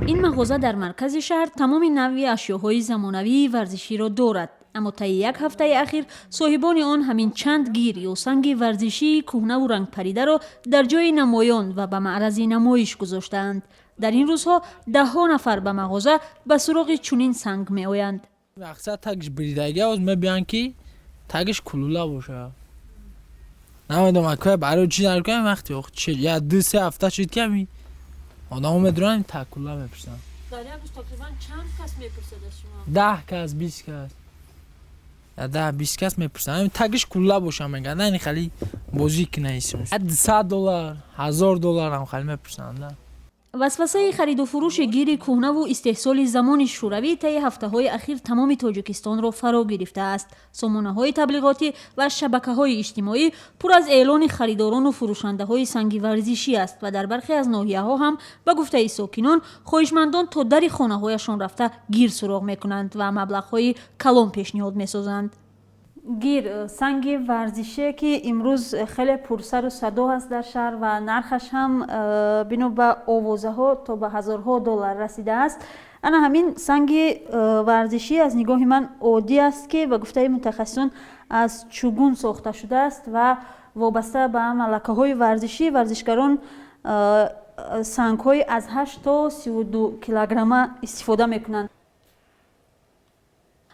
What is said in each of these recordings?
Ин мағоза дар маркази шаҳр тамоми навъи ашёҳои замонавии варзиширо дорад, аммо таи як ҳафтаи ахир соҳибони он ҳамин чанд гир ё санги варзишии кӯҳнаву рангпаридаро дар ҷои намоён ва ба маърази намоиш гузоштаанд. Дар ин рӯзҳо даҳҳо нафар ба мағоза ба суроғи чунин санг меоянд. Мақсад тагиш биридагӣ, оз мебиён, ки тагиш кулула боша. Намедонам, акоя барои чӣ дар кунам. Вақти я 2-3 ҳафта шуд, ки ҳами одамо медуранд, такула мепурсанд. Дар як рӯз тақрибан чанд кас мепурсад аз шумо? 10 кас, 20 кас, 10-20 кас мепурсанд. Тагиш кулла боша мегӯянд, ани хали бозӣ кина, $100, $1000 ҳам хали мепурсанд. Васвасаи хариду фурӯши гири кӯҳнаву истеҳсоли замони шӯравӣ таи ҳафтаҳои ахир тамоми Тоҷикистонро фаро гирифтааст. Сомонаҳои таблиғотӣ ва шабакаҳои иҷтимоӣ пур аз эълони харидорону фурӯшандаҳои санги варзишӣ аст ва дар бархе аз ноҳияҳо ҳам, ба гуфтаи сокинон, хоҳишмандон то дари хонаҳояшон рафта гир суроғ мекунанд ва маблағҳои калон пешниҳод месозанд. Гир, санги варзишие, ки имрӯз хеле пурсару садо аст дар шаҳр ва нархаш ҳам бино ба овозаҳо то ба ҳазорҳо доллар расидааст. Ана ҳамин санги варзишӣ аз нигоҳи ман оддӣ аст, ки ба гуфтаи мутахассисон аз чугун сохта шудааст ва вобаста ба малакаҳои варзишӣ варзишгарон сангҳои аз 8 то 32 килограмма истифода мекунанд.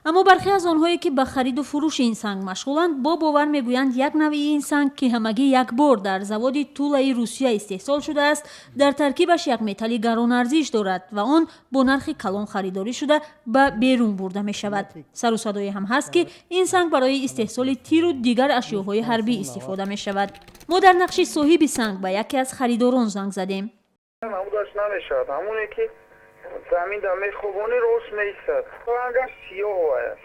Аммо бархе аз онҳое, ки ба хариду фурӯши ин санг машғуланд, бо бовар мегӯянд, як навъи ин санг, ки ҳамагӣ як бор дар заводи Тулаи Русия истеҳсол шудааст, дар таркибаш як металли гаронарзиш дорад ва он бо нархи калон харидорӣ шуда, ба берун бурда мешавад. Сару садое ҳам ҳаст, ки ин санг барои истеҳсоли тиру дигар ашёҳои ҳарбӣ истифода мешавад. Мо дар нақши соҳиби санг ба яке аз харидорон занг задем. Намешавад, ҳамоне ки замин да мехобонӣ, рост меистад. Рангаш сиёҳ,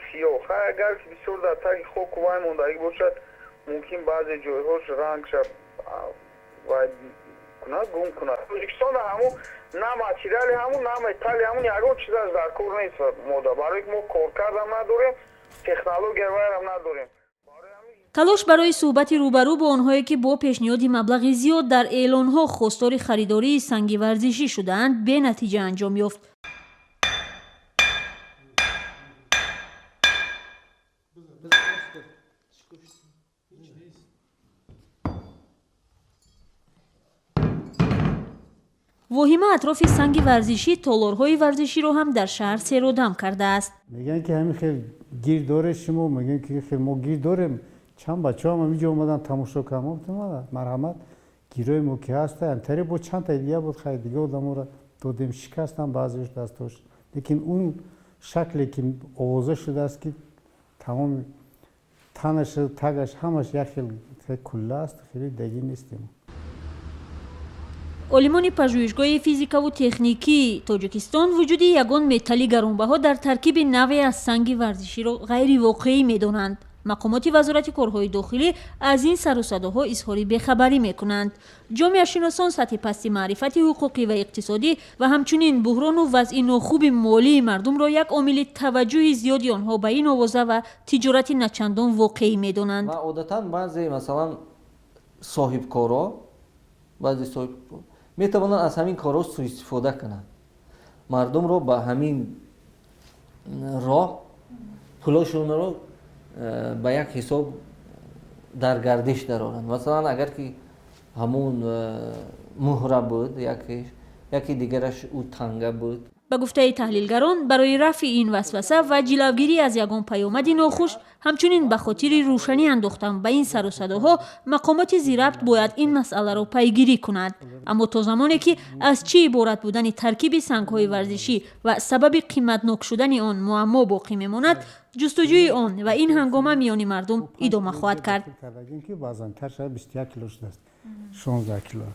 сиёҳ. Хай, агар бисёр дар таги хоку вай мондагӣ бошад, мумкин баъзе ҷойҳош рангша вай кунад, гум кунад. Тоҷикистон ҳамун на материали, ҳамун на металли, ҳамун ягон чизаш дар кор нест мода, барое ки мо коркардам надорем, технология вайрам надорем. Талош барои суҳбати рӯбарӯ бо онҳое, ки бо пешниҳоди маблағи зиёд дар эълонҳо хостори харидории санги варзишӣ шудаанд, бенатиҷа анҷом ёфт. Воҳима атрофи санги варзишӣ толорҳои варзиширо ҳам дар шаҳр серодам кардааст. Мегӯянд, ки ҳамин хел гир доред шумо? Мегӯем, ки хел мо гир дорем. Чанд бачаҳам ҳаминҷо омадан, тамошо кардам. Гуфтам, марҳамат, гирои мо ки ҳаста. Амтаре бо чанд та дига буд, хай, дига одаморо додем, шикастам баъзеш дастош, лекин он шакле ки овоза шудааст, ки тамоми танаш, тагаш, ҳамаш як хел кулла аст, хеле дагӣ нестем. Олимони пажӯҳишгоҳи физикаву техникии Тоҷикистон вуҷуди ягон металли гаронбаҳо дар таркиби навъе аз санги варзиширо ғайривоқеӣ медонанд. Мақомоти Вазорати корҳои дохилӣ аз ин сару садоҳо изҳори бехабарӣ мекунанд. Ҷомеашиносон сатҳи пасти маърифати ҳуқуқӣ ва иқтисодӣ ва ҳамчунин буҳрону вазъи нохуби молии мардумро як омили таваҷҷӯҳи зиёди онҳо ба ин овоза ва тиҷорати начандон воқеӣ медонанд. Ва одатан баъзе, масалан, соҳибкоро, баъзе соҳиб метавонанд аз ҳамин корҳо суистифода кунанд, мардумро ба ҳамин роҳ пулошонро ба як ҳисоб дар гардиш дароранд. Масалан, агар ки ҳамун муҳра буд, яке дигараш ӯ танга буд. Ба гуфтаи таҳлилгарон, барои рафъи ин васваса ва ҷилавгирӣ аз ягон паёмади нохуш, ҳамчунин ба хотири рӯшанӣ андохтан ба ин сару садоҳо, мақомоти зирабт бояд ин масъаларо пайгирӣ кунад. Аммо то замоне ки аз чӣ иборат будани таркиби сангҳои варзишӣ ва сабаби қиматнок шудани он муаммо боқӣ мемонад, ҷустуҷӯи он ва ин ҳангома миёни мардум идома хоҳад кард. Ки вазнтар шавад, 21 кило шудааст, 16 кило.